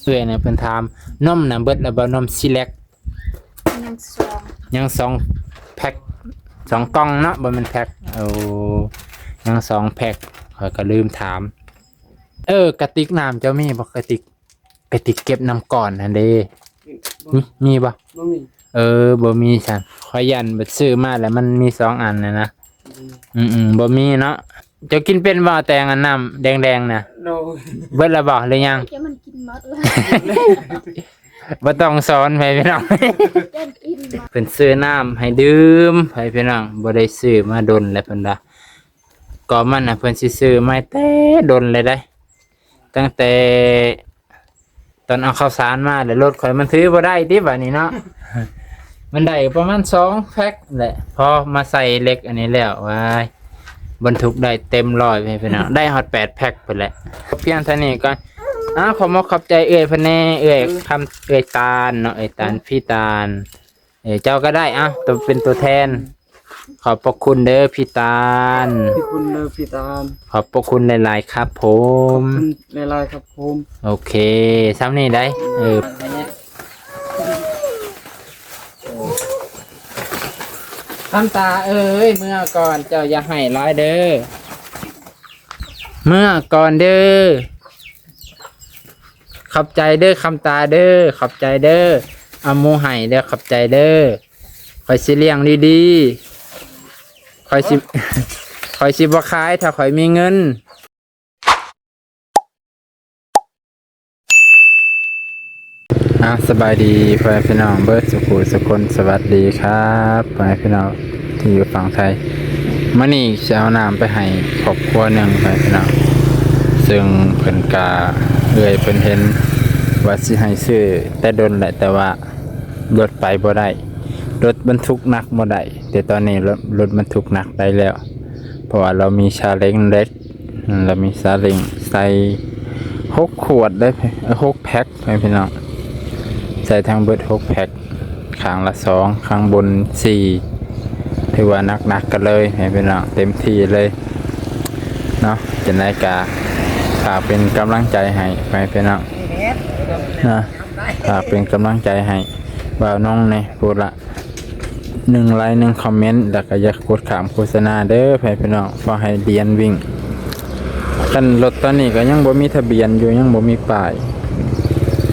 ຊ່ວຍແດ່ ເພິ່ນຖາມ ນົມນະເບິດແລ້ວບໍ່? ນົມຊີແລັກ ຍັງສອງ ຍັງສອງແພັກ ສອງກ່ອງເນາະ ບໍ່ແມ່ນແພັກ. ໂອ້ ຍັງສອງແພັກ ຂ້ອຍກໍລືມຖາມ. ເອີ ກະຕິກນ້ຳເຈົ້າມີບໍ່? ກະຕິກ ກະຕິກເກັບນ້ຳກ້ອນຫັ້ນເດ້ ບໍ່ ມີ ມີບໍ່? ບໍ່ມີ. ເອີ ບໍ່ມີຊັ້ນ ຂ້ອຍຢ້ານບັດຊື້ມາແລ້ວມັນມີສອງອັນນະນະ. ອືມ ອືມໆ ບໍ່ມີເນາະ. ເຈົ້າກິນເປັນບໍ່ ແຕງອັນນ້ຳແດງໆນະ? ໂດຍ. ເບິດແລ້ວບໍ່ ຫຼືຍັງ? ເຈົ້າມັນກິນໝົດແລ້ວ ບໍ່ຕ້ອງສອນໃຜພີ່ນ້ອງ ເພິ່ນຊື້ນ້ຳໃຫ້ດື່ມໃຜພີ່ນ້ອງ ບໍ່ໄດ້ຊື້ມາດົນແລ້ວເພິ່ນວ່າ. ກໍມັນນະ ເພິ່ນຊິຊື້ມາແຕ່ດົນແລ້ວເດ້ ຕັ້ງແຕ່ຕອນເອົາເຂົ້າສານມາແລ້ວ ລົດຂ້ອຍມັນຖືບໍ່ໄດ້ຕິບາດນີ້ເນາະ. ມັນໄດ້ປະມານສອງແພັກແຫຼະ ພໍມາໃສ່ເຫຼັກອັນນີ້ແລ້ວ ວ້າຍ ບັນທຸກໄດ້ເຕັມຮ້ອຍ ພີ່ນ້ອງ ໄດ້ຮອດແປດແພັກພຸ້ນແຫຼະ. ພຽງເທົ່ານີ້ກ່ອນ. ອ້າວ ຂໍຂອບໃຈເອື້ອຍເພິ່ນແດ່ ເອື້ອຍຄຳ ເອື້ອຍຕານເນາະ ເອື້ອຍຕານ ພີ່ຕານ. ເອີ ເຈົ້າກໍໄດ້ ເອົາ ຕົວ ເປັນຕົວແທນ. ຂອບພະຄຸນເດີພີ່ຕານ ຂອບພະຄຸນເດີພີ່ຕານ ຂອບພະຄຸນຫຼາຍໆຄັບຜົມ ຂອບຄຸນຫຼາຍໆຄັບຜົມ. ໂອເຄ ສ່ຳນີ້ໄດ໋. ເອີ ຄຳຕາເອີຍ ເມືອກ່ອນ ເຈົ້າຢ່າໄຫ້ຫຼາຍເດີ ເມືອກ່ອນເດີ. ຂອບໃຈເດີຄຳຕາເດີ ຂອບໃຈເດີ ເອົາໝູໃຫ້ເດີ ຂອບໃຈເດີ. ຂ້ອຍຊິລ້ຽງດີໆ ຂ້ອຍຊິ ຂ້ອຍຊິບໍ່ຂາຍຖ້າຂ້ອຍມີເງິນ. ອ່າ ສະບາຍດີພໍ່ແມ່ພີ່ນ້ອງເບິດສຸຂູສຸຄົນ ສະຫວັດດີຄັບພໍ່ແມ່ພີ່ນ້ອງ ທີ່ຢູ່ຝັ່ງໄທ. ມື້ນີ້ຊິເອົານ້ຳໄປໃຫ້ຄອບຄົວໜຶ່ງ ພໍ່ແມ່ພີ່ນ້ອງ ເຊິ່ງເພິ່ນກະ ເອື້ອຍເພິ່ນເຫັນວ່າຊິໃຫ້ຊື້ແຕ່ດົນແຫຼະ ແຕ່ວ່າລົດໄປບໍ່ໄດ້ ລົດບັນທຸກໜັກບໍ່ໄດ້ ແຕ່ຕອນນີ້ລົດ ລົດບັນທຸກໜັກໄດ້ແລ້ວ ເພາະວ່າລາວມີຊາເລັງເລັກ ລາວມີຊາເລັງໃສ່ຫົກຂວດໄດ້ ເອີ ຫົກແພັກ ພໍ່ແມ່ພີ່ນ້ອງ ໃສ່ທັງເບິດຫົກແພັກ ຂ້າງລະສອງ ຂ້າງບົນສີ່ ຖືວ່າໜັກໆກັນເລີຍ ໃຫ້ພີ່ນ້ອງເຕັມທີ່ເລີຍເນາະ. ຈັ່ງໃດກະຝາກເປັນກຳລັງໃຈໃຫ້ ໃຫ້ພີ່ນ້ອງເນາະ ຝາກເປັນກຳລັງໃຈໃຫ້ບ່າວນົງແດ່ ຜູ້ລະໜຶ່ງໄລຄ໌ ໜຶ່ງຄອມເມັນ ແລ້ວກະຢ່າກົດຂ້າມໂຄສະນາເດີ ໃຫ້ພີ່ນ້ອງ ພໍໃຫ້ດຽນວິ່ງ. ຄັນລົດຕອນນີ້ກໍຍັງບໍ່ມີທະບຽນຢູ່ ຍັງບໍ່ມີປ້າຍ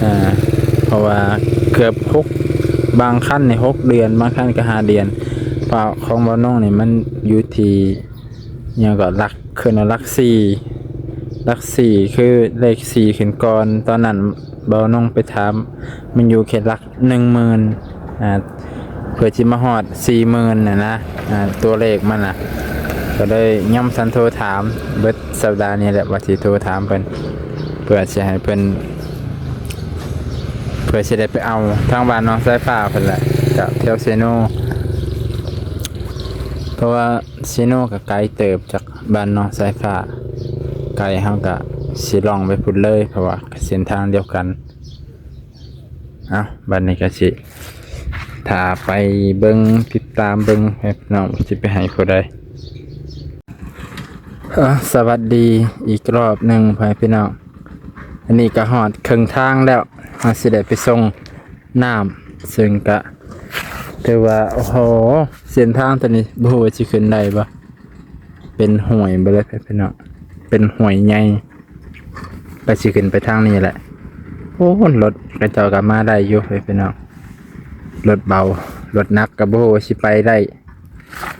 ອ່າ ເພາະວ່າເກືອບຫົກ ບາງຄັນນີ້ຫົກເດືອນ ບາງຄັນກໍຫ້າເດືອນ ເພາະຂອງບ່າວນົງນີ້ມັນຢູ່ທີ່ຫຍັງກໍ ຫຼັກ ຂຶ້ນວ່າຫຼັກສີ່ ຫຼັກສີ່ ຄືເລກສີ່ຂຶ້ນກ່ອນ. ຕອນນັ້ນບ່າວນົງໄປຖາມ ມັນຢູ່ແຄ່ຫຼັກ ໜຶ່ງໝື່ນ ອ່າ ເພື່ອຊິມາຮອດສີ່ໝື່ນນະນະ ອ່າ ຕົວເລກມັນນະ ກໍເລີຍຍາມສັນໂທຖາມ ເບິດສັບດານີ້ແຫຼະວ່າຊິໂທຖາມເພິ່ນ ເພື່ອຊິໃຫ້ເພິ່ນ ເພື່ອຊິໄດ້ໄປເອົາທາງບ້ານໜອງສາຍຟ້າເພິ່ນແຫຼະ ຈາກແຖວເຊໂນ ເພາະວ່າເຊໂນກໍໄກເຕີບຈາກບ້ານໜອງສາຍຟ້າ ໄກ ເຮົາກໍຊິລ່ອງໄປພຸ້ນເລີຍ ເພາະວ່າເສັ້ນທາງດຽວກັນ. ເອົ້າ ບັດນີ້ກໍຊິຖ້າໄປເບິ່ງ ຕິດຕາມເບິ່ງ ໃຫ້ພີ່ນ້ອງຊິໄປໃຫ້ຜູ້ໃດ. ເອົ້າ ສະຫວັດດີອີກລອບໜຶ່ງ ພໍ່ແມ່ພີ່ນ້ອງ. ອັນນີ້ກໍຮອດເຄິ່ງທາງແລ້ວ ເຮົາຊິໄດ້ໄປສົ່ງນ້ຳ ເຊິ່ງກະຖືວ່າ ໂອ້ໂຫ ເສັ້ນທາງຕົວນີ້ບໍ່ຮູ້ວ່າຊິຂຶ້ນໄດ້ບໍ່ ເປັນຫ້ວຍເບິດເລີຍ ພີ່ນ້ອງ ເປັນຫ້ວຍໃຫຍ່. ກໍຊິຂຶ້ນໄປທາງນີ້ແຫຼະ. ໂອ້ ລົດເຂົາເຈົ້າກໍມາໄດ້ຢູ່ ພີ່ນ້ອງ ລົດເບົາ ລົດໜັກກໍບໍ່ຮູ້ວ່າຊິໄປໄດ້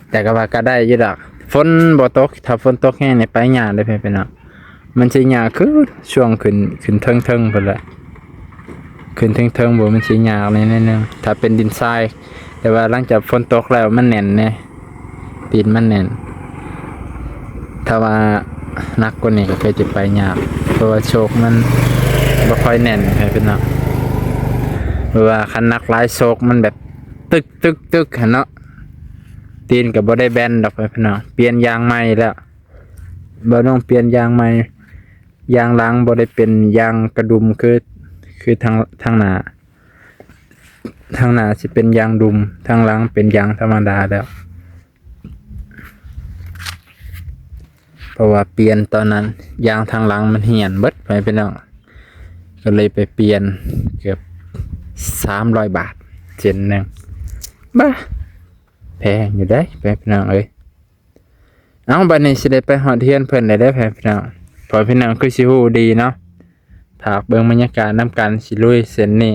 ແຕ່ກໍວ່າກໍໄດ້ຢູ່ດອກ ຝົນບໍ່ຕົກ. ຖ້າຝົນຕົກແຮງນີ້ໄປຍາກເດ້ ພີ່ນ້ອງ ມັນຊິຍາກຄືຊ່ວງຂຶ້ນ ຂຶ້ນເທິງໆ ພຸ້ນແຫຼະ. ຂຶ້ນເທິງໆ ບໍ່ ມັນຊິຍາກແດ່ໜ້ອຍໜຶ່ງ ຖ້າເປັນດິນຊາຍ. ແຕ່ວ່າຫຼັງຈາກຝົນຕົກແລ້ວມັນແໜ້ນແດ່ ຕີນມັນແໜ້ນ. ຖ້າວ່າໜັກກວ່ານີ້ກໍຄືຊິໄປຍາກ ເພາະວ່າໂຊກມັນບໍ່ຄ່ອຍແໜ້ນ ພີ່ນ້ອງ. ເພາະວ່າຄັນໜັກຫຼາຍໂຊກມັນແບບຕຶກໆໆ ຫັ້ນເນາະ ຕີນກໍບໍ່ໄດ້ແບນດອກ ພີ່ນ້ອງ. ປ່ຽນຢາງໃໝ່ແລ້ວ ບ່າວນ້ອງປ່ຽນຢາງໃໝ່ ຢາງຫຼັງບໍ່ໄດ້ເປັນຢາງກະດຸມຄື ຄືທາງ ທາງໜ້າ ທາງໜ້າຊິເປັນຢາງດຸມ ທາງຫຼັງເປັນຢາງທຳມະດາແລ້ວ ເພາະວ່າປ່ຽນຕອນນັ້ນ ຢາງທາງຫຼັງມັນຫ້ຽນເບິດ ພໍ່ແມ່ພີ່ນ້ອງ. ກໍເລີຍໄປປ່ຽນເກືອບສາມຮ້ອຍບາດເສັ້ນໜຶ່ງ. ບາ ແພງຢູ່ເດ້ ແພງ ພີ່ນ້ອງເອີຍ. ເອົາ ບາດນີ້ຊິໄດ້ໄປຮອດເຮືອນເພິ່ນແລ້ວເດີ ແພງ ພີ່ນ້ອງ. ພໍ່ພີ່ນ້ອງຄືຊິຮູ້ດີເນາະ ພາເບິ່ງບັນຍາກາດນຳກັນ ຊິລຸຍເສັ້ນນີ້.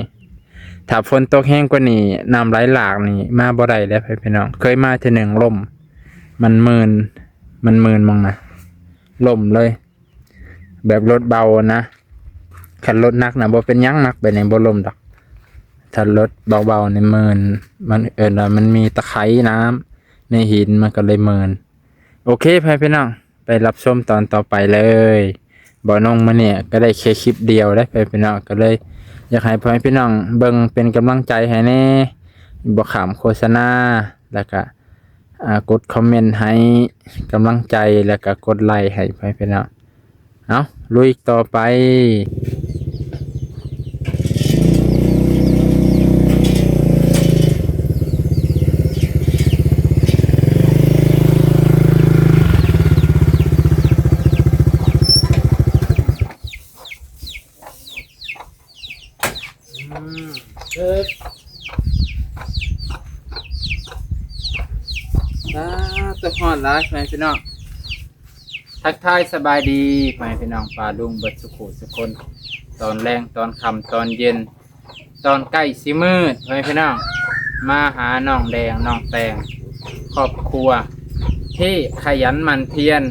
ຖ້າຝົນຕົກແຮງກວ່ານີ້ ນ້ຳໄຫຼຫຼາກນີ້ມາບໍ່ໄດ້ແລ້ວ ແພງ ພີ່ນ້ອງ. ເຄີຍມາເທື່ອໜຶ່ງລົ້ມ ມັນມື່ນ ມັນມື່ນໝ່ອງນະ ລົ້ມເລີຍ. ແບບລົດເບົານະ ຄັນລົດໜັກນະບໍ່ເປັນຫຍັງ ໜັກແບບນີ້ບໍ່ລົ້ມດອກ. ຖ້າລົດເບົາໆນີ້ມື່ນ ມັນເອີ້ນວ່າມັນມີຕະໄຄນ້ຳໃນຫີນ ມັນກໍເລີຍມື່ນ. ໂອເຄ ພໍ່ແມ່ພີ່ນ້ອງ ໄປຮັບຊົມຕອນຕໍ່ໄປເລີຍ. ບ່າວນົງມື້ນີ້ກໍໄດ້ແຄ່ຄລິບດຽວເດ້ ພໍ່ແມ່ພີ່ນ້ອງ ກໍເລີຍຢາກໃຫ້ພໍ່ແມ່ພີ່ນ້ອງເບິ່ງເປັນກຳລັງໃຈໃຫ້ແດ່ ບໍ່ຂ້າມໂຄສະນາ ແລ້ວກະ ອ່າ ກົດຄອມເມັນໃຫ້ກຳລັງໃຈ ແລ້ວກະກົດໄລໃຫ້ ພໍ່ແມ່ພີ່ນ້ອງ. ເອົາ ລຸຍຕໍ່ໄປ. ອືມ ເອີ ສາທຸ ຮ້ອນຫຼາຍ ພໍ່ແມ່ພີ່ນ້ອງ. ທັກທາຍສະບາຍດີ ພໍ່ແມ່ພີ່ນ້ອງປ້າລຸງເບິດສຸຂູສຸຄົນ. ຕອນແລງ ຕອນຄ່ຳ ຕອນເຢັນ ຕອນໃກ້ຊິມືດ ພໍ່ແມ່ພີ່ນ້ອງ ມາຫານ້ອງແດງ ນ້ອງແຕງ ຄອບຄົວທີ່ຂະຫຍັນໝັ່ນພຽນ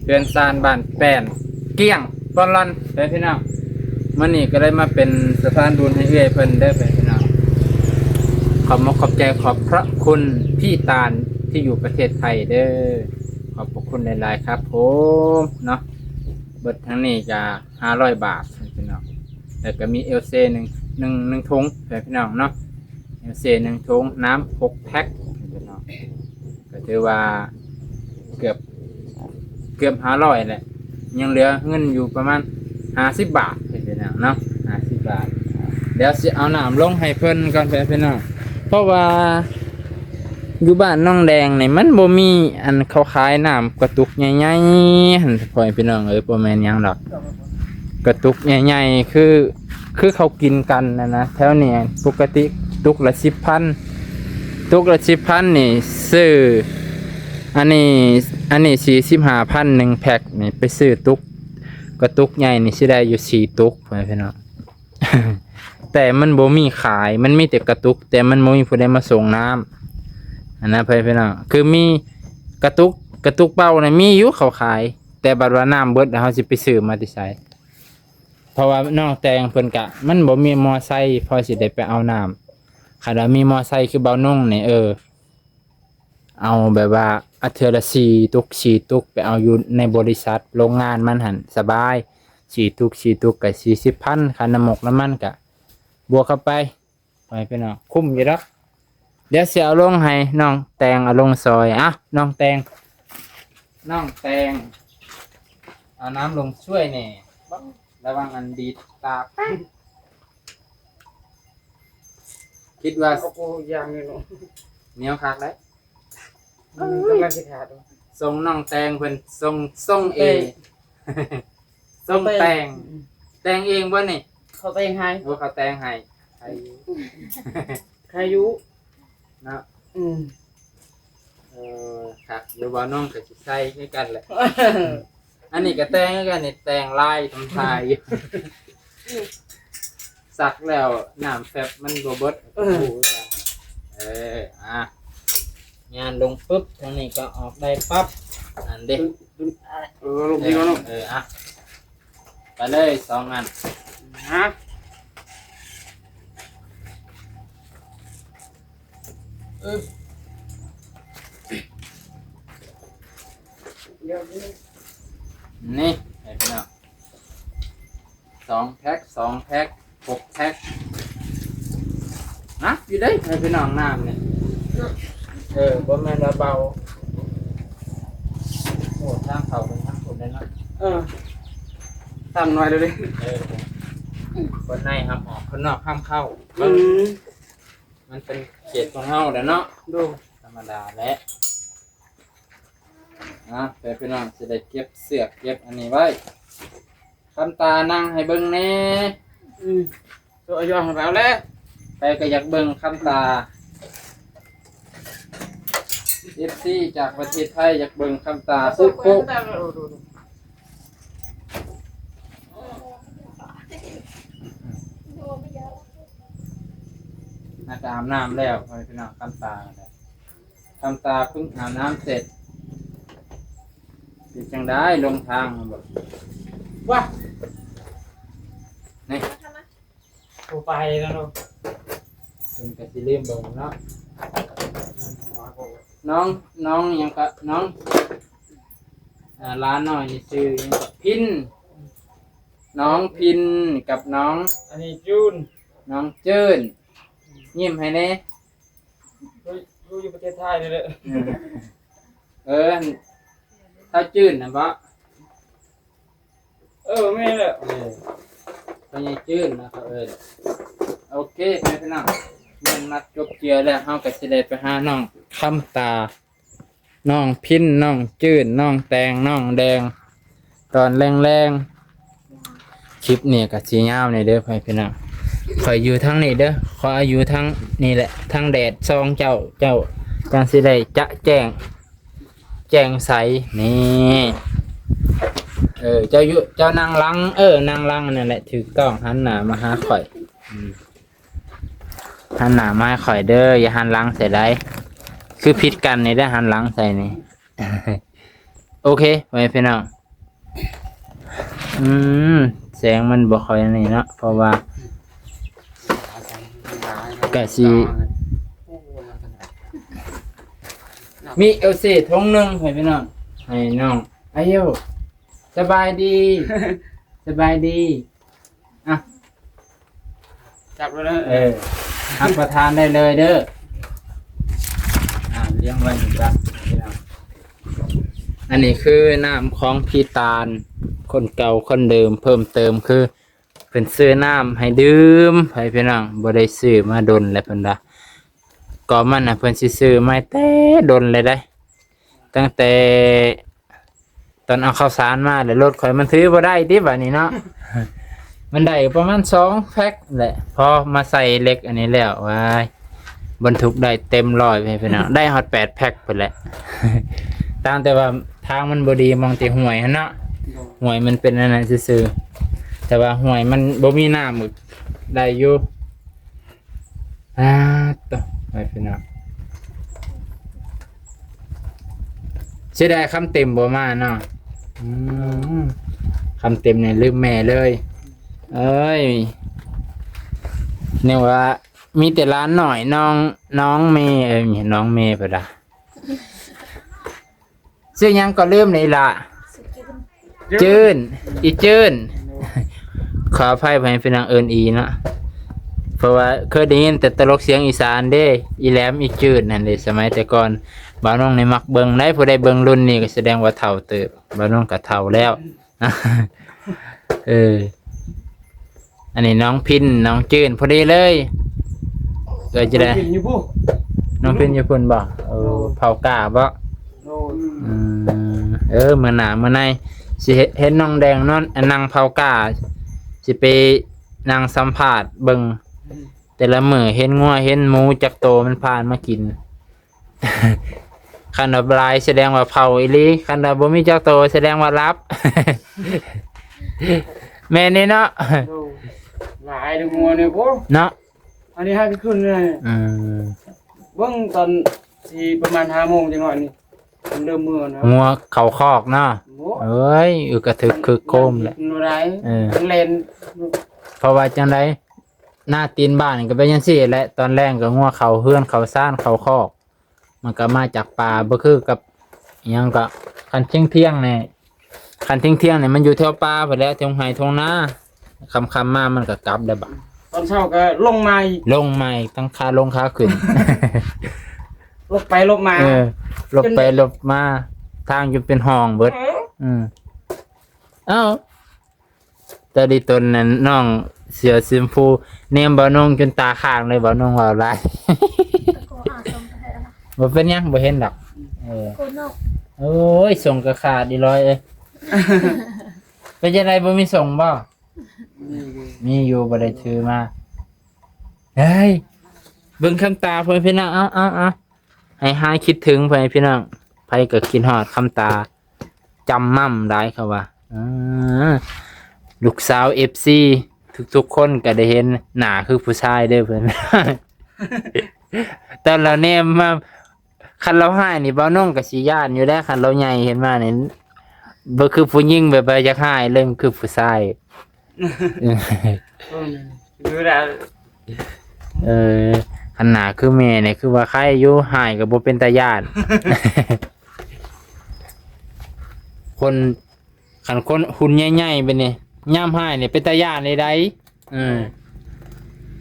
ເຮືອນຊານບ້ານແປ້ນ ກ້ຽງປ່ອນລ່ອນ ເດີພີ່ນ້ອງ. ມື້ນີ້ກໍເລີຍມາເປັນສະພານບຸນໃຫ້ເອື້ອຍເພິ່ນເດີພີ່ນ້ອງ. ຂອບມົກຂອບໃຈ ຂອບພະຄຸນພີ່ຕານທີ່ຢູ່ປະເທດໄທເດີ. ຂອບພະຄຸນຫຼາຍໆ ຄັບຜົມເນາະ. ເບິດທັງນີ້ກໍຫ້າຮ້ອຍບາດພີ່ນ້ອງ. ແລ້ວກໍມີເອວເຊໜຶ່ງ ໜຶ່ງ ໜຶ່ງຖົງພີ່ນ້ອງເນາະ. ເອວເຊໜຶ່ງຖົງ ນ້ຳຫົກແພັກພີ່ນ້ອງ. ກໍຖືວ່າເກືອບ ເກືອບຫ້າຮ້ອຍແຫຼະ ຍັງເຫຼືອເງິນຢູ່ປະມານຫ້າສິບບາດພີ່ນ້ອງເນາະ ຫ້າສິບບາດ. ດຽວຊິເອົານ້ຳລົງໃຫ້ເພິ່ນກ່ອນພີ່ນ້ອງ ເພາະວ່າຢູ່ບ້ານນ້ອງແດງນີ້ມັນບໍ່ມີອັນເຂົາຂາຍນ້ຳກະຕຸກໃຫຍ່ໆຫັ້ນ ພໍ່ແມ່ພີ່ນ້ອງເອີຍ. ບໍ່ແມ່ນຫຍັງດອກ ກະຕຸກໃຫຍ່ໆ ຄື ຄືເຂົາກິນກັນຫັ້ນນະ ແຖວນີ້ປົກກະຕິຕຸກລະສິບພັນ ຕຸກລະສິບພັນນີ້ຊື້ ອັນນີ້ ອັນນີ້ສີ່ສິບຫ້າພັນ ໜຶ່ງແພັກນີ້ ໄປຊື້ຕຸກ ກະຕຸກໃຫຍ່ນີ້ຊິໄດ້ຢູ່ສີ່ຕຸກ ພໍ່ແມ່ພີ່ນ້ອງ. ແຕ່ມັນບໍ່ມີຂາຍ ມັນມີແຕ່ກະຕຸກ ແຕ່ມັນບໍ່ມີຜູ້ໃດມາສົ່ງນ້ຳຫັ້ນນະ ພໍ່ແມ່ພີ່ນ້ອງ. ຄືມີກະຕຸກ ກະຕຸກເປົ່ານະມີຢູ່ເຂົາຂາຍ ແຕ່ບັດວ່ານ້ຳເບິດແລ້ວເຮົາຊິໄປຊື້ມາແຕ່ໃສ? ເພາະວ່ານ້ອງແຕງເພິ່ນກະ ມັນບໍ່ມີມໍໄຊພໍຊິໄດ້ໄປເອົານ້ຳ. ຄັນວ່າມີມໍໄຊຄືບ່າວນົງນີ້ ເອີ ເອົາແບບວ່າ ອາ ເທື່ອລະສີ່ຕຸກ ສີ່ຕຸກ ໄປເອົາຢູ່ໃນບໍລິສັດໂລງງານມັນຫັ້ນສະບາຍ. ສີ່ຕຸກ ສີ່ຕຸກກະສີ່ສິບພັນ ຄ່ານ້ຳມົກນ້ຳມັນກະບວກເຂົ້າໄປ ພໍ່ແມ່ພີ່ນ້ອງ ຄຸ້ມຢູ່ດອກ. ດຽວຊິເອົາລົງໃຫ້ນ້ອງແຕງເອົາລົງຊ່ອຍ. ອ່ະ ນ້ອງແຕງ ນ້ອງແຕງ ເອົານ້ຳລົງຊ່ວຍແດ່. ລະວັງອັນດີດຕາກ. ຄິດວ່າ ເອົາໂກຢ່າງນີ້ເນາະ ໜຽວຄັກໄດ໋. ອືມ ກຳລັງຊິຂາດ. ສົ່ງນ້ອງແຕງເພິ່ນ ສົ່ງ ສົ່ງເອ ແຕງ ສົ່ງແຕງ ແຕງ ອືມ ແຕງເອງບໍ່ນີ້? ເຂົາແຕງໃຫ້. ໂອ້ ເຂົາແຕງໃຫ້ ໃຫ້ຢູ່ ໃຫ້ຢູ່ເນາະ. ອືມ ເອີ ຄັກຢູ່. ບ່າວນົງກໍຊິໃສ່ຄືກັນແຫຼະ. ອັນນີ້ກໍແຕ່ງຄືກັນນີ້ ແຕ່ງລາຍທຳທາຍຢູ່ ຊັກແລ້ວນ້ຳແຟບມັນບໍ່ເບິດ. ເອີ ເອີ ອ່ະ ຍານລົງປຶບ ທາງນີ້ກໍອອກໄດ້ປັບ. ນັ້ນເດ້ ເອີ ລົງດີເນາະ. ເອີ ອ່ະ ໄປເລີຍສອງອັນ. ຮະ ອຶບ ນີ້ ໃຫ້ພີ່ນ້ອງ ສອງແພັກ ສອງແພັກ ຫົກແພັກ ໜັກຢູ່ເດ້ ໃຫ້ພີ່ນ້ອງ ນ້ຳນີ້. ເອີ ບໍ່ແມ່ນວ່າເບົາ. ໂອ້ ທາງເຂົ້າເປັນທາງພຸ້ນເດ້ເນາະ. ເອີ ຕ່ຳໜ້ອຍເດີ. ເອີ ຄົນໃນຫ້າມອອກ ຄົນນອກຫ້າມເຂົ້າ. ອືມ ມັນເປັນເຂດຂອງເຮົາແຫຼະເນາະ. ໂດຍ ທຳມະດາແຫຼະ. ອ່ະ ແຕ່ພີ່ນ້ອງຊິໄດ້ເກັບເຊືອກເກັບອັນນີ້ໄວ້. ຄຳຕານັ່ງໃຫ້ເບິ່ງແດ່. ອືມ ໂຕອາຍຸເຮົາແລ້ວ ໃຜກໍຢາກເບິ່ງຄຳຕາ. ເອັຟຊີຈາກປະເທດໄທຢາກເບິ່ງຄຳຕາປຸໂປະ. ໜ້າຈະອາບນ້ຳແລ້ວ ພໍ່ແມ່ພີ່ນ້ອງ ຄຳຕາ. ຄຳຕາເພິ່ງອາບນ້ຳເສັດ ເປັນຈັ່ງໃດ ລົງທາງບໍ່? ວ້າ ນີ້ ບໍ່ໄປແລ້ວເນາະ ເພິ່ນກໍຊິລືມເບິ່ງເນາະ. ນ້ອງ ນ້ອງຫຍັງກໍ ນ້ອງ ອ່າ ຫຼານນ້ອຍນີ້ຊື່ຫຍັງກໍ ພິນ ນ້ອງພິນກັບນ້ອງ ອັນນີ້ຈູນ ນ້ອງຈືນ ຍິ້ມໃຫ້ແດ່. ຢູ່ ຢູ່ ຢູ່ປະເທດໄທນີ້ແຫຼະ. ເອີ ເອີ ທ້າວຈືນນະບໍ? ເອີ ແມ່ນແຫຼະ ເອີ ພໍ່ໃຫຍ່ຈືນນະເຂົາເອີ້ນ. ໂອເຄ ພໍ່ແມ່ພີ່ນ້ອງ ແມ່ນມັດຈົບເຈືອແລ້ວ ເຮົາກໍຊິໄດ້ໄປຫານ້ອງຄຳຕາ ນ້ອງພິນ ນ້ອງຈືນ ນ້ອງແຕງ ນ້ອງແດງ ຕອນແລງໆ. ຄລິບນີ້ກໍຊິຍາວແດ່ເດີ ພໍ່ແມ່ພີ່ນ້ອງ. ຂ້ອຍຢູ່ທາງນີ້ເດີ ຂ້ອຍຢູ່ທາງນີ້ແຫຼະ ທາງແດດສ່ອງເຈົ້າ ເຈົ້າຈັ່ງຊິໄດ້ຈະແຈ້ງ ແຈ່ງໃສ. ນີ້ ເອີ ເຈົ້າຢູ່ ເຈົ້ານັ່ງຫຼັງ ເອີ ນັ່ງຫຼັງນັ້ນແຫຼະ ຖືກຕ້ອງ ຫັນໜ້າມາຫາຂ້ອຍ. ອືມ ຫັນໜ້າມາໃຫ້ຂ້ອຍເດີ ຢ່າຫັນຫຼັງໃສ່ໃດ ຄືຜິດກັນນີ້ເດີ ຫັນຫຼັງໃສ່ນີ້. ໂອເຄ ພໍ່ແມ່ພີ່ນ້ອງ ອືມ ແສງມັນບໍ່ຄ່ອຍອັນນີ້ເນາະ ເພາະວ່າກະຊິມີເອວເຊຖົງໜຶ່ງ ພໍ່ແມ່ພີ່ນ້ອງ ໃຫ້ນ້ອງອາຍຸ. ສະບາຍດີ ສະບາຍດີ. ອ່ະ ຈັບເລີຍເດີ ເອີ ຮັບປະທານໄດ້ເລີຍເດີ. ອ່າ ລ້ຽງໄວ້ນີ້ຈ້ະ ອັນນີ້ຄືນ້ຳຂອງພີ່ຕານ ຄົນເກົ່າຄົນເດີມ. ເພີ່ມເຕີມຄືເພິ່ນຊື້ນ້ຳໃຫ້ດື່ມ ໃຫ້ພີ່ນ້ອງ ບໍ່ໄດ້ຊື້ມາດົນແລ້ວເພິ່ນວ່າ. ກໍມັນນະ ເພິ່ນຊິຊື້ມາແຕ່ດົນແລ້ວໃດ໋ ຕັ້ງແຕ່ ຕອນເອົາເຂົ້າສານມາແລ້ວ ລົດຂ້ອຍມັນຖືບໍ່ໄດ້ຕິບາດນີ້ເນາະ. ມັນໄດ້ປະມານສອງແພັກແຫຼະ ພໍມາໃສ່ເຫຼັກອັນນີ້ແລ້ວ ວ້າຍ ບັນທຸກໄດ້ເຕັມຮ້ອຍ ພີ່ນ້ອງ ໄດ້ຮອດແປດແພັກພຸ້ນແຫຼະ. ຕ່າງແຕ່ວ່າທາງມັນບໍ່ດີ ໝ່ອງທີ່ຫ້ວຍຫັ້ນເນາະ ໂດຍ ຫ້ວຍມັນເປັນອັນນັ້ນຊື່ໆ ແຕ່ວ່າຫ້ວຍມັນບໍ່ມີນ້ຳ ໄດ້ຢູ່. ອ່າ ໂຕ ໄປພີ່ນ້ອງ ເສຍດາຍຄຳເຕັມບໍ່ມາເນາະ. ອືມ ຄຳເຕັມນີ້ລືມແມ່ເລີຍ ເອີຍ ແນວວ່າມີແຕ່ຫຼານນ້ອຍ ນ້ອງ ນ້ອງເມ ເອີຍ ນ້ອງເມພຸ້ນລະ. ຊື່ຫຍັງກໍລືມແລ້ວອີ່ຫຼ້າ. ຈືນ ອີຈືນ ຂໍອະໄພ ພໍ່ແມ່ພີ່ນ້ອງເອີ້ນອີເນາະ ເພາະວ່າເຄີຍໄດ້ຍິນແຕ່ຕະຫຼົກສຽງອີສານເດ້ ອີແຫຼມ ອີຈືນ ຫັ້ນເດ້. ສະໄໝແຕ່ກ່ອນ ບ່າວນົງນີ້ມັກເບິ່ງໄດ໋ ຜູ້ໃດເບິ່ງລຸ້ນນີ້ກໍສະແດງວ່າເຖົ້າເຕີບ ບ່າວນົງກໍເຖົ້າແລ້ວ. ເອີ ອັນນີ້ນ້ອງພິນ ນ້ອງຈືນ ພໍດີເລີຍ. ເອີ ຈະໄດ້ ນ້ອງພິນຢູ່ພຸ້ນ ນ້ອງພິນຢູ່ພຸ້ນບໍ? ເອີ ໂດຍ ເຜົ່າກ້າບໍ? ໂດຍ ອືມ ເອີ ມື້ໜ້າມື້ໃນຊິເຮັດ ເຫັນນ້ອງແດງນອນ ອັນ ນັ່ງເຜົາກ້າ ຊິໄປນັ່ງສຳພາດເບິ່ງ ອືມ ແຕ່ລະມື້ ເຫັນງົວເຫັນໝູຈັກໂຕມັນຜ່ານມາກິນ. ຄັນວ່າຫຼາຍສະແດງວ່າເຜົາອີ່ຫຼີ ຄັນວ່າບໍ່ມີຈັກໂຕສະແດງວ່າຫຼັບ. ແມ່ນເດ້ເນາະ. ໂອ້ ຫຼາຍເດ້ງົວນີ້ ໂອ້ ເນາະ. ອັນນີ້ຫາກະຂຶ້ນເລີຍ. ອືມ ເບິ່ງຕອນທີ່ປະມານຫ້າໂມງຈັກໜ້ອຍນີ້ ມັນເລີ່ມເມືອນແລ້ວ. ງົວເຂົ້າຄອກເນາະ. ໂອ້ ເອີຍ ອື ກະຖືກຄຶກໂຄມແຫຼະ. ເອີ ມັນແລ່ນ ເພາະວ່າຈັ່ງໃດ ໜ້າຕີນບ້ານກໍເປັນຈັ່ງຊີ້ແຫຼະ. ຕອນແລງກໍງົວເຂົ້າເຮືອນເຂົ້າຊານເຂົ້າຄອກ ມັນກໍມາຈາກປ່າ ບໍ່ຄືກັບອີ່ຫຍັງ. ກໍຄັນທ່ຽງໆນີ້ ຄັນທ່ຽງໆນີ້ມັນຢູ່ແຖວປ່າພຸ້ນແຫຼະ ທົ່ງໄຮ່ທົ່ງນາ. ຄ່ຳໆມາມັນກໍກັບແລ້ວບາດ. ຕອນເຊົ້າກໍລົງໃໝ່ ລົງໃໝ່ ທັງຂາລົງຂາຂຶ້ນ ຫຼົບໄປຫຼົບມາ. ເອີ ຫຼົບໄປຫຼົບມາ ທາງຈົນເປັນຮ່ອງເບິດ. ເອີ ອືມ ເອົ້າ ແຕ່ດີຕົນນັ້ນ ນ້ອງເສືອສີຊົມພູ ແນມບ່າວນົງຈົນຕາຄ້າງເລີຍ. ບ່າວນົງເວົ້າຫຼາຍ ບໍ່ເປັນຫຍັງ ບໍ່ເຫັນດອກ. ເອີ ໂອ້ຍ ສົ່ງກະຂາດອີ່ຫຼ້ອຍເອີຍ. ປັນຈັ່ງໃດ ບໍ່ມີສົ່ງບໍ່? ມີຢູ່ ມີຢູ່ ບໍ່ໄດ້ຖືມາ. ເຮີ້ຍ ເບິ່ງຄຳຕາ ພໍ່ແມ່ພີ່ນ້ອງ ເອົາ ເອົາ ເອົາ ໃຫ້ຫາຍຄິດເຖິງ ພໍ່ແມ່ພີ່ນ້ອງ ໃຜກໍຄິດຮອດຄຳຕາ ຈຳໝ່ຳຫຼາຍ ເຂົາວ່າ. ເອີ ລູກສາວເອັຟຊີທຸກໆຄົນກໍໄດ້ເຫັນ ໜ້າຄືຜູ້ຊາຍເດີ້ເພິ່ນ. ຕອນລາວແນມມາ ຄັນລາວຮ້າຍນີ້ ບ່າວນົງກໍຊິຢ້ານຢູ່ແລ້ວ ຄັນລາວໃຫຍ່ຂຶ້ນມານີ້ ບໍ່ຄືຜູ້ຍິງແບບວ່າຢາກຮ້າຍເລີຍ ມັນຄືຜູ້ຊາຍ. ເອີ ເອີ ຄັນໜ້າຄືແມ່ນີ້ ຄືວ່າໄຄຢູ່ ຮ້າຍກໍບໍ່ເປັນຕາຢ້ານ. ຄົນ ຄັນຄົນຫຸ່ນໃຫຍ່ໆແບບນີ້ ຍາມຮ້າຍນີ້ເປັນຕາຢ້ານເລີຍໃດ໋. ເອີ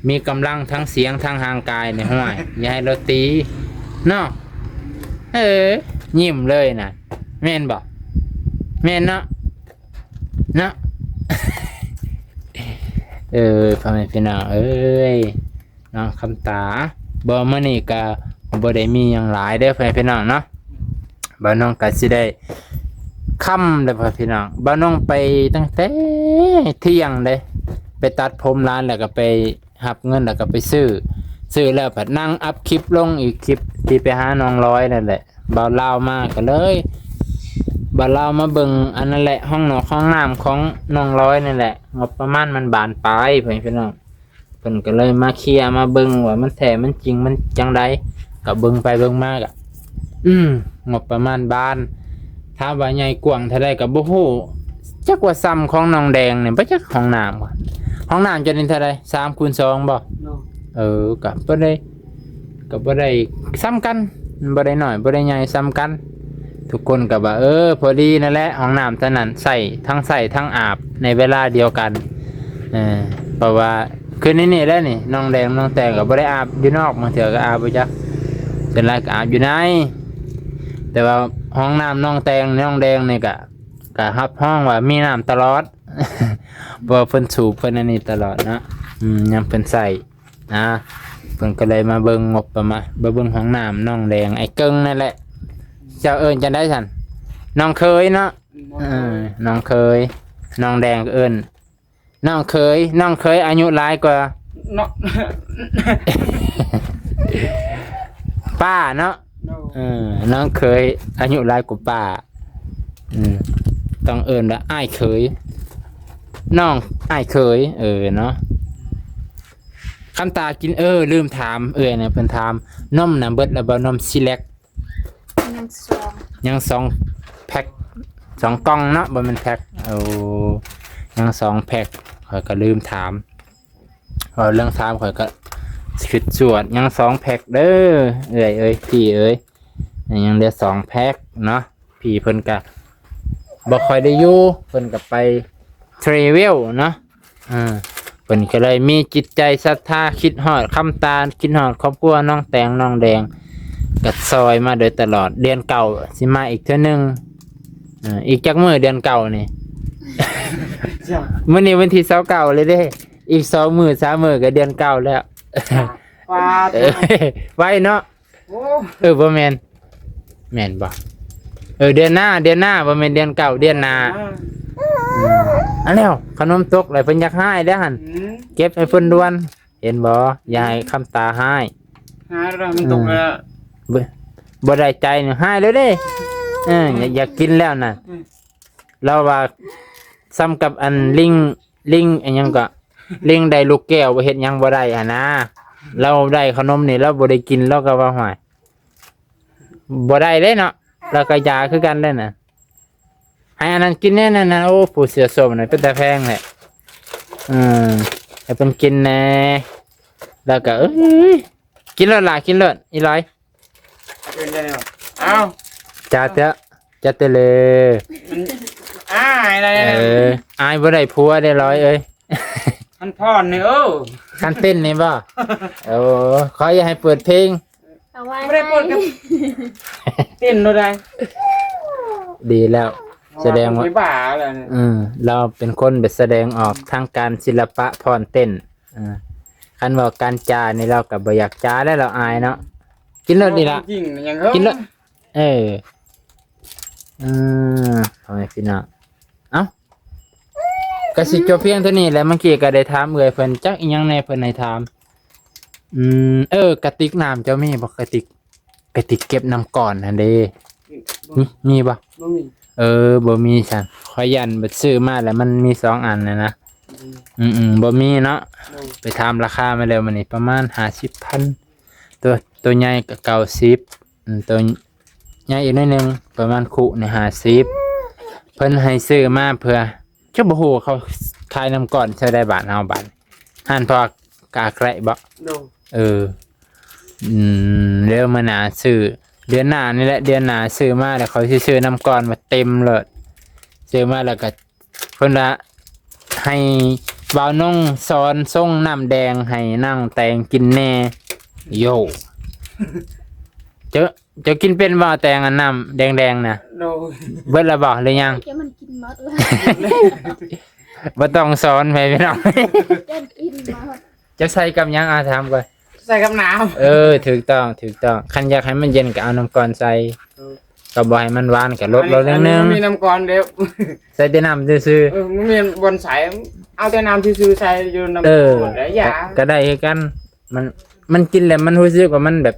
ມີກຳລັງທັງສຽງທັງຮ່າງກາຍນີ້ ຫ້ວຍ ຢ່າໃຫ້ລາວຕີເນາະ. ເອີ ຍິ້ມເລີຍນະ ແມ່ນບໍ່? ແມ່ນເນາະ ເນາະ. ເອີ ພໍ່ແມ່ພີ່ນ້ອງເອີຍ ເນາະ ຄຳຕາ. ບໍ່ ມື້ນີ້ກະບໍ່ໄດ້ມີຫຍັງຫຼາຍເດີ້ ພໍ່ແມ່ພີ່ນ້ອງເນາະ. ບ່າວນົງກະຊິໄດ້ຄ່ຳແລ້ວ ພໍ່ແມ່ພີ່ນ້ອງ. ບ່າວນົງໄປຕັ້ງແຕ່ທ່ຽງເດ້ ໄປຕັດຜົມຫຼານ ແລ້ວກະໄປຮັບເງິນ ແລ້ວກະໄປຊື້ ຊື້ແລ້ວພັດນັ່ງອັບຄລິບລົງອີກ ຄລິບທີ່ໄປຫານ້ອງລອຍນັ້ນແຫຼະ. ບ່າວລາວມາກະເລີຍ ບ່າວລາວມາເບິ່ງອັນນັ້ນແຫຼະ ຫ້ອງນອກຫ້ອງນ້ຳຂອງນ້ອງລອຍນັ້ນແຫຼະ. ງົບປະມານມັນບານປາຍ ພໍ່ແມ່ພີ່ນ້ອງ. ເພິ່ນກໍເລີຍມາເຄຍມາເບິ່ງວ່າມັນແທ້ມັນຈິງມັນຈັ່ງໃດ. ກໍເບິ່ງໄປເບິ່ງມາກໍ ອືມ ງົບປະມານບານ ຖາມວ່າໃຫຍ່ກວ້າງເທົ່າໃດກໍບໍ່ຮູ້. ຈັກວ່າສ່ຳຂອງນ້ອງແດງນີ້ບໍ່ຈັກ. ຫ້ອງນ້ຳ ຫ້ອງນ້ຳເຈົ້ານີ້ເທົ່າໃດ? ສາມຄູນສອງບໍ່? ໂດຍ ເອີ ກໍບໍ່ໄດ້ ກໍບໍ່ໄດ້ສ່ຳກັນ ບໍ່ໄດ້ນ້ອຍບໍ່ໄດ້ໃຫຍ່ ສ່ຳກັນ. ທຸກຄົນກໍວ່າ ເອີ ພໍດີນັ້ນແຫຼະ ຫ້ອງນ້ຳເທົ່ານັ້ນ ໃຊ້ທັງໃຊ້ທັງອາບໃນເວລາດຽວກັນ. ເອີ ເພາະວ່າຄືໃນນີ້ແຫຼະນີ້ ນ້ອງແດງນ້ອງແຕງກໍບໍ່ໄດ້ອາບຢູ່ນອກ ບາງເທື່ອກໍອາບຢູ່ຈັກ ສ່ວນຫຼາຍກໍອາບຢູ່ໃນ. ແຕ່ວ່າຫ້ອງນ້ຳນ້ອງແຕງນ້ອງແດງນີ້ກໍ ກໍຮັບຮອງວ່າມີນ້ຳຕະຫຼອດ ເພາະວ່າເພິ່ນສູບເພິ່ນອັນນີ້ຕະຫຼອດເນາະ. ອືມ ຍາມເພິ່ນໃຊ້ ນະ ເພິ່ນກໍເລີຍມາເບິ່ງງົບປະມານ ມາເບິ່ງຫ້ອງນ້ຳນ້ອງແດງ ອ້າຍເກິ່ງນັ້ນແຫຼະ. ເຈົ້າເອີ້ນຈັ່ງໃດຊັ້ນ? ນ້ອງເຂີຍເນາະ. ນ້ອງເຂີຍ ເອີ ນ້ອງເຂີຍ ນ້ອງແດງກໍເອີ້ນນ້ອງເຂີຍ. ນ້ອງເຂີຍອາຍຸຫຼາຍກວ່າ ເນາະ ປ້າເນາະ. ໂດຍ ເອີ ນ້ອງເຂີຍອາຍຸຫຼາຍກວ່າປ້າ. ອືມ ຕ້ອງເອີ້ນວ່າອ້າຍເຂີຍ ນ້ອງອ້າຍເຂີຍ. ເອີເນາະ ຄຳຕາກິນ ເອີ ລືມຖາມເອື້ອຍນະ ເພິ່ນຖາມ ນົມນະເບິດແລ້ວບໍ່? ນົມຊີແລັກ ຍັງສອງ ຍັງສອງແພັກ ສອງກ່ອງເນາະ ບໍ່ແມ່ນແພັກ. ໂອ້ ຍັງສອງແພັກ ຂ້ອຍກໍລືມຖາມ. ເວົ້າເລື່ອງຖາມ ຂ້ອຍກໍຄິດສວດ ຍັງສອງແພັກເດີ້ ເອື້ອຍເອີຍ ພີ່ເອີຍ ຍັງເຫຼືອສອງແພັກເນາະ. ພີ່ເພິ່ນກະບໍ່ຄ່ອຍໄດ້ຢູ່ ເພິ່ນກະໄປ travel ເນາະ. ເອີ ເພິ່ນກະເລີຍມີຈິດໃຈສັດທາ ຄິດຮອດຄຳຕາ ຄິດຮອດຄອບຄົວນ້ອງແຕງນ້ອງແດງ ກະຊ່ອຍມາໂດຍຕະຫຼອດ. ເດືອນເກົ້າຊິມາອີກເທື່ອໜຶ່ງ. ເອີ ອີກຈັກມື້ເດືອນເກົ້ານີ້? ມື້ນີ້ວັນທີຊາວເກົ້າແລ້ວເດ້ ອີກສອງມື້ສາມມື້ກະເດືອນເກົ້າແລ້ວ. ປາດ ເອີ ໄວເນາະ. ໂອ້ ເອີ ບໍ່ແມ່ນ ແມ່ນບໍ່? ເອີ ເດືອນໜ້າ ເດືອນໜ້າ ບໍ່ແມ່ນເດືອນເກົ້າ ເດືອນໜ້າ. ອ່າ ອືມ ອັນແລ້ວ ຂະໜົມຕົກແລ້ວ ເພິ່ນຢາກຮ້າຍແລ້ວຫັ້ນ. ອືມ ເກັບໃຫ້ເພິ່ນດ່ວນ ເຫັນບໍ່? ຢ່າໃຫ້ຄຳຕາຮ້າຍ ຮ້າຍແລ້ວ ມັນຕົກແລ້ວ. ອືມ ບໍ່ ບໍ່ໄດ້ໃຈນີ້ ຮ້າຍແລ້ວເດ້. ເອີ ຢາກ ຢາກກິນແລ້ວນະ. ອືມ ລາວວ່າສ່ຳກັບອັນລິງ ລິງ ອີຫຍັງກໍ ລິງໄດ້ລູກແກ້ວ ບໍ່ເຮັດຫຍັງບໍ່ໄດ້ຫັ້ນນາ. ລາວໄດ້ຂະໜົມນີ້ ລາວບໍ່ໄດ້ກິນ ລາວກໍວ່າ ຫ້ວຍ ບໍ່ໄດ້ເດ້ເນາະ. ລາວກໍຢາກຄືກັນເດ້ນະ ໃຫ້ອັນນັ້ນກິນແດ່ນັ້ນນະ. ໂອ້ ຜູ້ເສືອໂສມນັ້ນເປັນຕາແພງແທ້. ເອີ ໃຫ້ເພິ່ນກິນແດ່. ລາວກໍ ເອີຍ ກິນໂລດຫຼ້າ ກິນໂລດ ອີຫຼອຍ. ເອີ້ນໄດ້ແລ້ວ. ເອົ້າ ຈາເຕະ ຈາເຕະເລ. ມັນ ອ້າຍໄດ້ແລ້ວ. ເອີ ອ້າຍບໍ່ໄດ້ຜົວເດ້ລອຍເອີຍ. ຄັນຟ້ອນນີ້ ໂອ້ ຄັນເຕັ້ນນີ້ບໍ່? ໂອ້ ຂໍຢ່າໃຫ້ເປີດເພງ. ເອົາໄວ້ ບໍ່ໄດ້ເປີດກັນ ເຕັ້ນໂລດໄດ໋. ດີແລ້ວ ສະແດງວ່າ ເປັນບ້າແລ້ວນີ້. ອືມ ລາວເປັນຄົນແບບສະແດງອອກທາງການສິລະປະຟ້ອນເຕັ້ນ. ອ່າ ຄັນເວົ້າການຈານີ້ ລາວກໍບໍ່ຢາກຈາແລ້ວ ລາວອາຍເນາະ. ກິນໂລດນີ້ລະ ກິນໂລດ. ເອີ ອືມ ພໍ່ແມ່ພີ່ນ້ອງ ເອົ້າ ກໍຊິຈົບພຽງເທົ່ານີ້ແຫຼະ. ເມື່ອກີ້ກໍໄດ້ຖາມເອື້ອຍເພິ່ນ ຈັກອີ່ຫຍັງແດ່ເພິ່ນໃຫ້ຖາມ. ອືມ ເອີ ກະຕິກນ້ຳເຈົ້າມີບໍ່? ກະຕິກ ກະຕິກເກັບນ້ຳກ້ອນຫັ້ນເດ້. ມີ ມີບໍ່? ບໍ່ມີ. ເອີ ບໍ່ມີຊັ້ນ. ຂ້ອຍຢ້ານບັດຊື້ມາແລ້ວມັນມີສອງອັນນະນະ. ອືມ ອືມໆ ບໍ່ມີເນາະ. ໂດຍ. ໄປຖາມລາຄາມາແລ້ວມື້ນີ້ ປະມານຫ້າສິບພັນ. ຕົວ ຕົວໃຫຍ່ກໍເກົ້າສິບ. ອືມ ຕົວໃຫຍ່ອີກໜ້ອຍໜຶ່ງ ປະມານຄຸນີ້ຫ້າສິບ. ເພິ່ນໃຫ້ຊື້ມາເພື່ອ ເຈົ້າບໍ່ຮູ້ວ່າເຂົາຂາຍນ້ຳກ້ອນໃສ່ໄດ້ບ້ານເຮົາບາດ ຮ້ານພໍ່ກາໄກລະບໍ່? ໂດຍ. ເອີ ອືມ ແລ້ວມື້ໜ້າຊື້ ເດືອນໜ້ານີ້ແຫຼະ ເດືອນໜ້າຊື້ມາແລ້ວຂ້ອຍຊິຊື້ນ້ຳກ້ອນມາເຕັມໂລດ. ຊື້ມາແລ້ວກໍ ເພິ່ນວ່າໃຫ້ບ່າວນົງສອນຊົງນ້ຳແດງໃຫ້ນ້ອງແຕງກິນແດ່. ໂຢ ເຈົ້າ ເຈົ້າກິນເປັນບໍ່ແຕງ ອັນນ້ຳແດງໆນະ? ໂດຍ. ເບິດແລ້ວບໍ່ ຫຼືຍັງ? ເຈົ້າມັນກິນໝົດແລ້ວ ບໍ່ຕ້ອງສອນໃຜພີ່ນ້ອງ ເຈົ້າກິນໝົດ. ເຈົ້າໃສ່ກັບຫຍັງ? ອາ ຖາມກ່ອນ. ໃສ່ກັບນ້ຳ. ເອີ ຖືກຕ້ອງ ຖືກຕ້ອງ. ຄັນຢາກໃຫ້ມັນເຢັນກໍເອົານ້ຳກ້ອນໃສ່. ເອີ ກໍບໍ່ໃຫ້ມັນຫວານ ກໍລົດລົງໜ້ອຍໜຶ່ງ. ມີນ້ຳກ້ອນເດ້ ໃສ່ແຕ່ນ້ຳຊື່ໆ. ເອີ ມັນມີບ່ອນໃສ່ ເອົາແຕ່ນ້ຳຊື່ໆໃສ່ຢູ່ນ້ຳ. ເອີ ກໍໄດ້ຄືກັນ. ມັນ ມັນກິນແລ້ວມັນຮູ້ສຶກວ່າມັນແບບ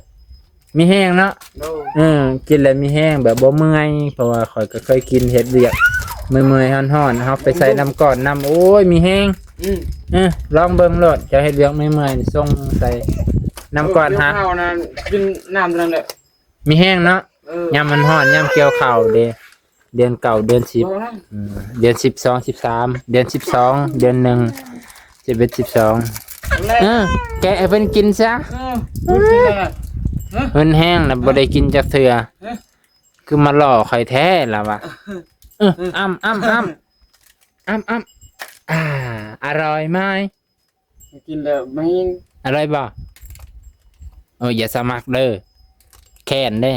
ມີແຮງເນາະ. ໂດຍ. ເອີ ກິນແລ້ວມີແຮງແບບບໍ່ເມື່ອຍ ເພາະວ່າຂ້ອຍກໍເຄີຍກິນເຮັດວຽກເມື່ອຍໆ ຮ້ອນໆ ເຮົາໄປໃສ່ນ້ຳກ້ອນນຳ ໂອ້ຍ ມີແຮງ. ອືມ ເອີ ລອງເບິ່ງໂລດ ເຈົ້າເຮັດວຽກເມື່ອຍໆ ຊົງໃສ່ນ້ຳກ້ອນຫາ ເອີ ເຂົ້ານັ້ນ ກິນນ້ຳນັ້ນແຫຼະ ມີແຮງເນາະ. ເອີ ຍາມມັນຮ້ອນ ຍາມກ່ຽວເຂົ້າເດ້. ເດືອນເກົ້າ ເດືອນສິບ ອືມ ເດືອນສິບສອງ ສິບສາມ ເດືອນສິບສອງ ເດືອນໜຶ່ງ ສິບເອັດ ສິບສອງ. ເອີ ແກະໃຫ້ເພິ່ນກິນຊະ. ເອີ ເພິ່ນແຮງນະ ບໍ່ໄດ້ກິນຈັກເທື່ອ. ຄືມາຫຼໍ່ຂ້ອຍແທ້ລະວ່າ. ເອີ ອ້ຳ ອ້ຳ ອ້ຳ ອ້ຳ ອ້ຳ ອາ ອະລ່ອຍໄໝ? ກິນແລ້ວແຮງ. ອະລ່ອຍບໍ່? ເອີ ຢ່າສະໝັກເດີ ແຄ້ນເດ້.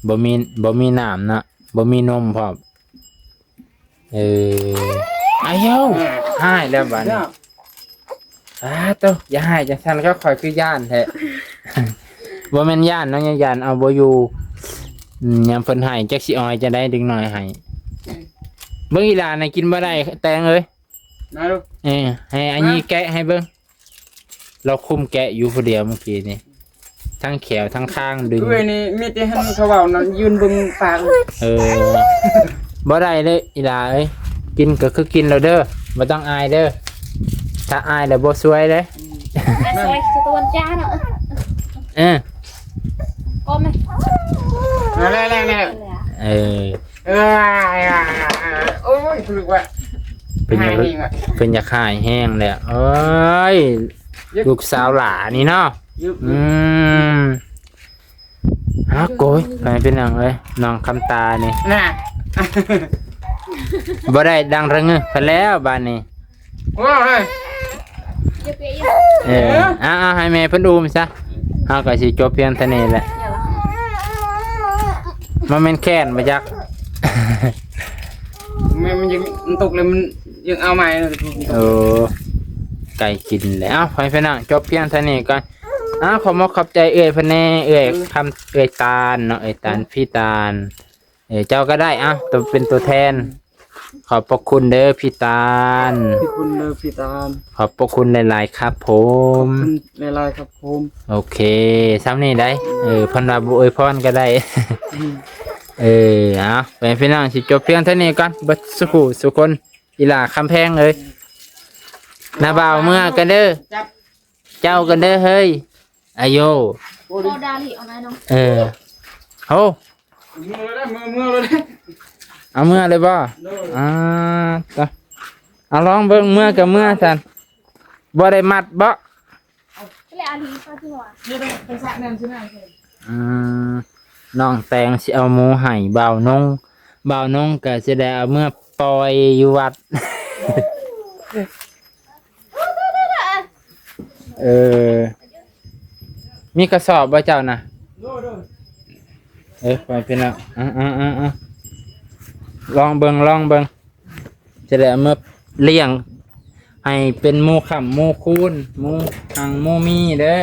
ບໍ່ມີ ບໍ່ມີນ້ຳເນາະ ບໍ່ມີນົມພ້ອມ. ເອີ ອາໂຢ ຮ້າຍແລ້ວບາດນີ້. ອາໂຕ ຢ່າຮ້າຍຈັ່ງຊັ້ນ ຂ້ອຍຄືຢ້ານແທ້. ບໍ່ແມ່ນຢ້ານເນາະ ຢ້ານເອົາບໍ່ຢູ່. ອືມ ຍາມເພິ່ນໄຫ້ ຈັກຊິເອົາຈັ່ງໃດ ເດັກນ້ອຍໄຫ້. ເບິ່ງອີ່ຫຼ້ານະ ກິນບໍ່ໄດ້ ແຕງເອີຍ. ມາດູ ເອີ ໃຫ້ອັນນີ້ແກະໃຫ້ເບິ່ງ. ລາວຄຸມແກະຢູ່ຜູ້ດຽວເມື່ອກີ້ນີ້ ທັງແຂວທັງຄາງດຶງ. ເອື້ອຍນີ້ມີແຕ່ຫັ້ນເຂົາເວົ້ານະ ຢືນເບິ່ງປາກ. ເອີ ບໍ່ໄດ້ເດ້ອີ່ຫຼ້າເອີຍ ກິນກໍຄືກິນແລ້ວເດີ ບໍ່ຕ້ອງອາຍເດີ ຖ້າອາຍແລ້ວບໍ່ສວຍເດ້. ອືມ ສວຍສະຕວນຈ້າເນາະ. ເອີ ກໍແມ່ ແລ້ວໆໆ ເອີ. ເອີ ໂອ້ຍ ຄືວ່າເປັນຢາກ ເປັນຢາກຮ້າຍແຮງແຫຼະ. ໂອ້ຍ ລູກສາວຫຼ້ານີ້ເນາະ. ອືມ ຮາໂກຍ ໄປເປັນຫຍັງເອີຍ ນ້ອງຄຳຕານີ້ນະ ບໍ່ໄດ້ດັງຣະງຶໄປແລ້ວບາດນີ້. ໂອ້ຍ ເອີ ເອີ ເອົາໆ ໃຫ້ແມ່ເພິ່ນອູ້ມຊະ ເຮົາກໍຊິຈົບພຽງເທົ່ານີ້ແຫຼະ. ມັນແມ່ນແຄ້ນບໍ່ຈັກ ແມ່ນ ມັນຍັງ ມັນຕົກແລ້ວ ມັນຍັງເອົາໃໝ່. ໂອ້ ໄກ່ກິນແລ້ວ. ເອົາ ໃຫ້ພີ່ນ້ອງຈົບພຽງເທົ່ານີ້ກ່ອນ. ເອົາ ຂໍມອບຂອບໃຈເອື້ອຍເພິ່ນແດ່ ເອື້ອຍຄຳ ເອື້ອຍຕານເນາະ ເອື້ອຍຕານ ພີ່ຕານ. ເອີ ເຈົ້າກໍໄດ້ ເອົາ ຕົວ ເປັນຕົວແທນ. ຂອບພະຄຸນເດີພີ່ຕານ. ຂອບພະຄຸນເດີພີ່ຕານ. ຂອບພະຄຸນຫຼາຍໆຄັບຜົມ. ຂອບຄຸນຫຼາຍໆຄັບຜົມ. ໂອເຄ ສ່ຳນີ້ໄດ໋. ເອີ ເພິ່ນວ່າບໍ່ອວຍພອນກໍໄດ້. ອືມ ເອີ ເອົາ ໄປ ພີ່ນ້ອງ ຊິຈົບພຽງເທົ່ານີ້ກ່ອນ ເບິດສູ່ຜູ້ສູ່ຄົນ. ອີຫຼ້າຄຳແພງເອີຍ ນ້າບ່າວເມືອກັນເດີ. ເຈົ້າກັນເດີເຮີ້ຍ ອາໂຍ. ໂອ້ ດາລີ ເອົາໄດ້ນ້ອງ. ເອີ ໂອ້ ເມືອແລ້ວ ເມືອ ເມືອແລ້ວເດ້. ເອົາເມືອເລີຍບໍ່? ໂດຍ. ອ່າ ຕະ ເອົາລອງເບິ່ງ ເມືອກໍເມືອຊັ້ນ ບໍ່ໄດ້ມັດບໍ່? ເອົາແລ້ວ ອາລີ ເອົາທີ່ວ່າ ນີ້ຕ້ອງໄປສະນ້ຳຊິນ້ຳ. ອືມ ນ້ອງແຕງຊິເອົາໝູໃຫ້ບ່າວນົງ ບ່າວນົງກໍຊິໄດ້ເອົາເມືອປ່ອຍຢູ່ວັດ. ເອີ ມີກະສອບບໍ່ເຈົ້ານະ? ເອີ ໄປພີ່ນ້ອງ ອື ອື ອື ອື ລອງເບິ່ງ ລອງເບິ່ງ ຈະໄດ້ເອົາມາລ້ຽງໃຫ້ເປັນໝູຄ້ຳໝູຄູນ ໝູຮັ່ງໝູມີເດີ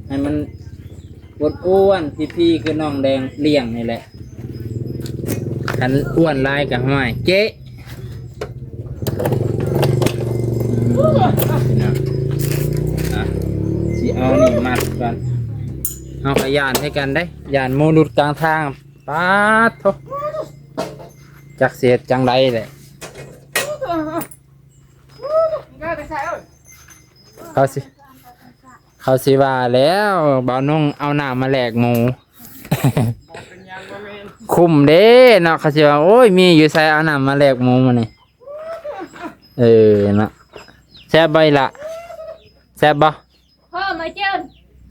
ໃຫ້ມັນອ້ວນໆ ພີໆ ຄືນ້ອງແດງລ້ຽງນີ້ແຫຼະ. ຄັນອ້ວນຫຼາຍກໍຫ້ວຍເຈະ. ອືມ ພີ່ນ້ອງ ອ່ະ ຊິເອົານີ້ມັດກ່ອນ. ເຮົາກໍຢ້ານຄືກັນເດ້ ຢ້ານໝູຫຼຸດກາງທາງ. ປາດໂທ້ ຈັກຊິເຮັດຈັ່ງໃດແຫຼະ. ເຂົາຊິ ເຂົາຊິວ່າແລ້ວ ບ່າວນົງເອົານ້ຳມາແລກໝູ. ຄຸ້ມເດ້ເນາະ ເຂົາຊິວ່າ ໂອ້ຍ ມີຢູ່ໃສເອົານ້ຳມາແລກໝູມື້ນີ້. ເອີເນາະ ແຊບບໍ່ອີ່ຫຼ້າ ແຊບບໍ່? ພໍ່ມາເຈີນ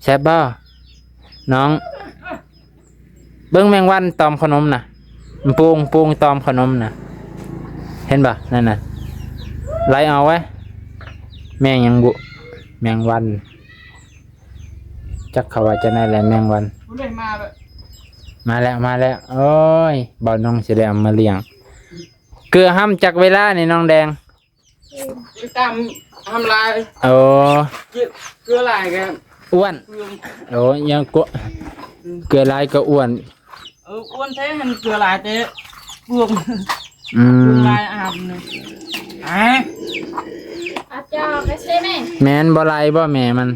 ແຊບບໍ່ນ້ອງ? ເບິ່ງແມງວັນຕອມຂະໜົມນະ ປຸງ ປຸງຕອມຂະໜົມນະ ເຫັນບໍ່? ນັ້ນນະ ໄລ່ອອກໄວ້. ແມງຫຍັງບຸ? ແມງວັນ ຈັກເຂົາວ່າຈັ່ງໃດແຫຼະ ແມງວັນ. ພຸ້ນເດ້ ມາແລ້ວ ມາແລ້ວ ມາແລ້ວ. ໂອ້ຍ ບ່າວນົງຊິໄດ້ເອົາມາລ້ຽງ. ເກືອຫ້ຳຈັກເວລານີ້ນ້ອງແດງ? ກິນຕາມຫ້ຳຫຼາຍ. ໂອ້ ເກືອ ເກືອຫຼາຍກໍອ້ວນ. ໂອ້ ຍັງກະ ອືມ ເກືອຫຼາຍກໍອ້ວນ. ເອີ ອ້ວນແທ້ຫັ້ນ ເກືອຫຼາຍແຕ່ບວມ. ອືມ ບວມຫຼາຍອາບນີ້. ອາ ອາຈາກະເຊແມ່ ແມ່ນບໍ່ໄລ່ບໍ່ແມ່ມັນ.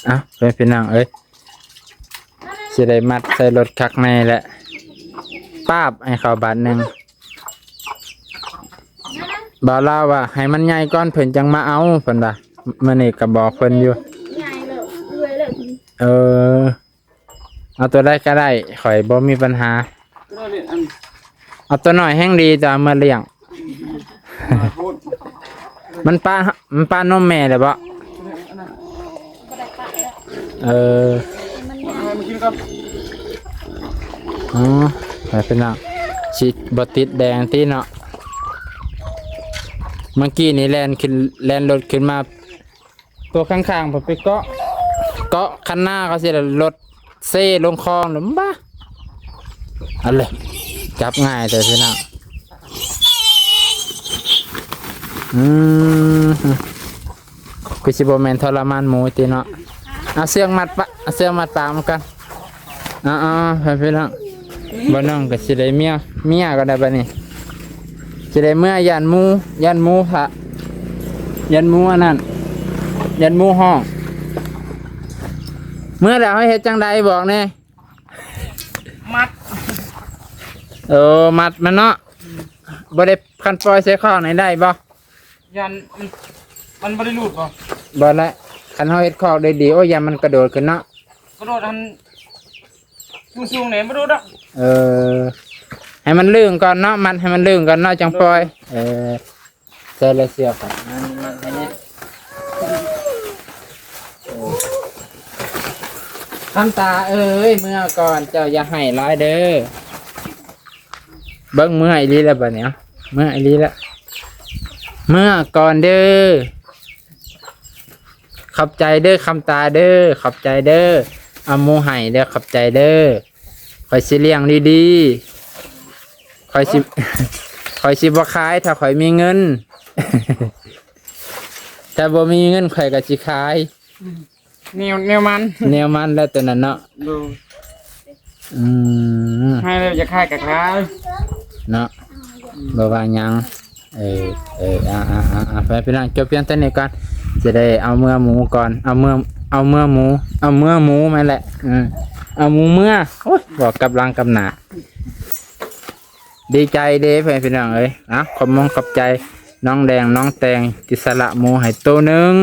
ອ່ະ ເອີຍ ພີ່ນ້ອງເອີຍ ຊິໄດ້ມັດໃສ່ລົດຄັກແນ່ແຫຼະ. ປາບໃຫ້ເຂົາບາດໜຶ່ງ. ບ່າວລາວວ່າໃຫ້ມັນໃຫຍ່ກ່ອນເພິ່ນຈັ່ງມາເອົາ ເພິ່ນວ່າ. ມື້ນີ້ກໍບອກເພິ່ນຢູ່. ໃຫຍ່ແລ້ວ ເອື້ອຍແລ້ວ. ເອີ ເອົາຕົວໃດກໍໄດ້ ຂ້ອຍບໍ່ມີບັນຫາ. ເອົາຕົວນ້ອຍແຮ່ງດີ ຈະເອົາມາລ້ຽງ. ມັນປະ ມັນປະນົມແມ່ແລ້ວບໍ່? ເອີ ໃຫ້ມັນກິນກ່ອນ. ອໍ ໃຫ້ເປັນນະ ຊິບໍ່ຕິດແດງຕິເນາະ. ເມື່ອກີ້ນີ້ແລ່ນຂຶ້ນ ແລ່ນລົດຂຶ້ນມາ ຕົວຂ້າງໆ ເພິ່ນໄປເກາະ ເກາະຄັນນາເຂົາຊິ ລົດເຊລົງຄອງ ລຳບາກ. ອັນເລີຍ ຈັບງ່າຍແທ້ພີ່ນ້ອງ. ອືມ ຄືຊິບໍ່ແມ່ນທໍລະມານໝູຕິເນາະ. ເອົາເຊືອກມັດປະ ເອົາເຊືອກມັດປາກມັນກ່ອນ. ອ່າໆ ພີ່ນ້ອງ ບ່າວນ້ອງກໍຊິໄດ້ເມຍ ເມຍກໍໄດ້ບັດນີ້ ຊິໄດ້ເມືອ. ຢ້ານໝູ ຢ້ານໝູພະ ຢ້ານໝູອັນນັ້ນ ຢ້ານໝູຮ້ອງ. ເມືອແລ້ວເຮົາເຮັດຈັ່ງໃດບອກແດ່? ມັດ ເອີ ມັດມັນເນາະ. ບໍ່ໄດ້ ຄັນປ່ອຍໃສ່ຄອກນີ້ໄດ້ບໍ່? ຢ້ານມັນ ມັນບໍ່ໄດ້ຫຼຸດບໍ່? ບໍ່ແຫຼະ ຄັນເຮົາເຮັດຄອກໄດ້ດີ ໂອ້ຍ ຢ້ານມັນກະໂດດຂຶ້ນເນາະ. ກະໂດດຫັ້ນ ສູງໆ ນີ້ບໍ່ໂດດດອກ. ເອີ ໃຫ້ມັນລຶ້ງກ່ອນເນາະ ມັດໃຫ້ມັນລຶ້ງກ່ອນເນາະ ຈັ່ງປ່ອຍ. ເອີ ໃສ່ແລ້ວເຊືອກ ມັດໃຫ້ແນ່. ຄຳຕາເອີຍ ເມືອກ່ອນ ເຈົ້າຢ່າໄຫ້ຫຼາຍເດີ. ເບິ່ງ ເມືອອີ່ຫຼີແລ້ວບັດນີ້ ເມືອອີ່ຫຼີແລ້ວ ເມືອກ່ອນເດີ. ຂອບໃຈເດີຄຳຕາເດີ ຂອບໃຈເດີ. ເອົາໝູໃຫ້ເດີ ຂອບໃຈເດີ. ຂ້ອຍຊິລ້ຽງດີໆ ຂ້ອຍຊິ ຂ້ອຍຊິບໍ່ຂາຍຖ້າຂ້ອຍມີເງິນ. ຖ້າບໍ່ມີເງິນຂ້ອຍກໍຊິຂາຍ. ແນວ ແນວມັນ ແນວມັນແລ້ວຕົວນັ້ນເນາະ. ໂດຍ ອືມ ໃຫ້ແລ້ວຢາກຂາຍກໍຂາຍເນາະ ບໍ່ວ່າຫຍັງ. ເອີ ເອີ ອ່າໆໆ ໄປພີ່ນ້ອງ ຈົບພຽງເທົ່ານີ້ກ່ອນ ຈະໄດ້ເອົາເມືອໝູກ່ອນ ເອົາເມືອ ເອົາເມືອໝູ ເອົາເມືອໝູແມ່ນແຫຼະ. ອືມ ເອົາໝູເມືອ ໂອ້ຍ ເວົ້າກັບຫຼັງກັບໜ້າ. ດີໃຈເດ້ພໍ່ແມ່ພີ່ນ້ອງເອີຍ. ອ່ະ ຂອບມົງຂອບໃຈນ້ອງແດງ ນ້ອງແຕງ ທີ່ສະຫຼະໝູໃຫ້ໂຕໜຶ່ງ.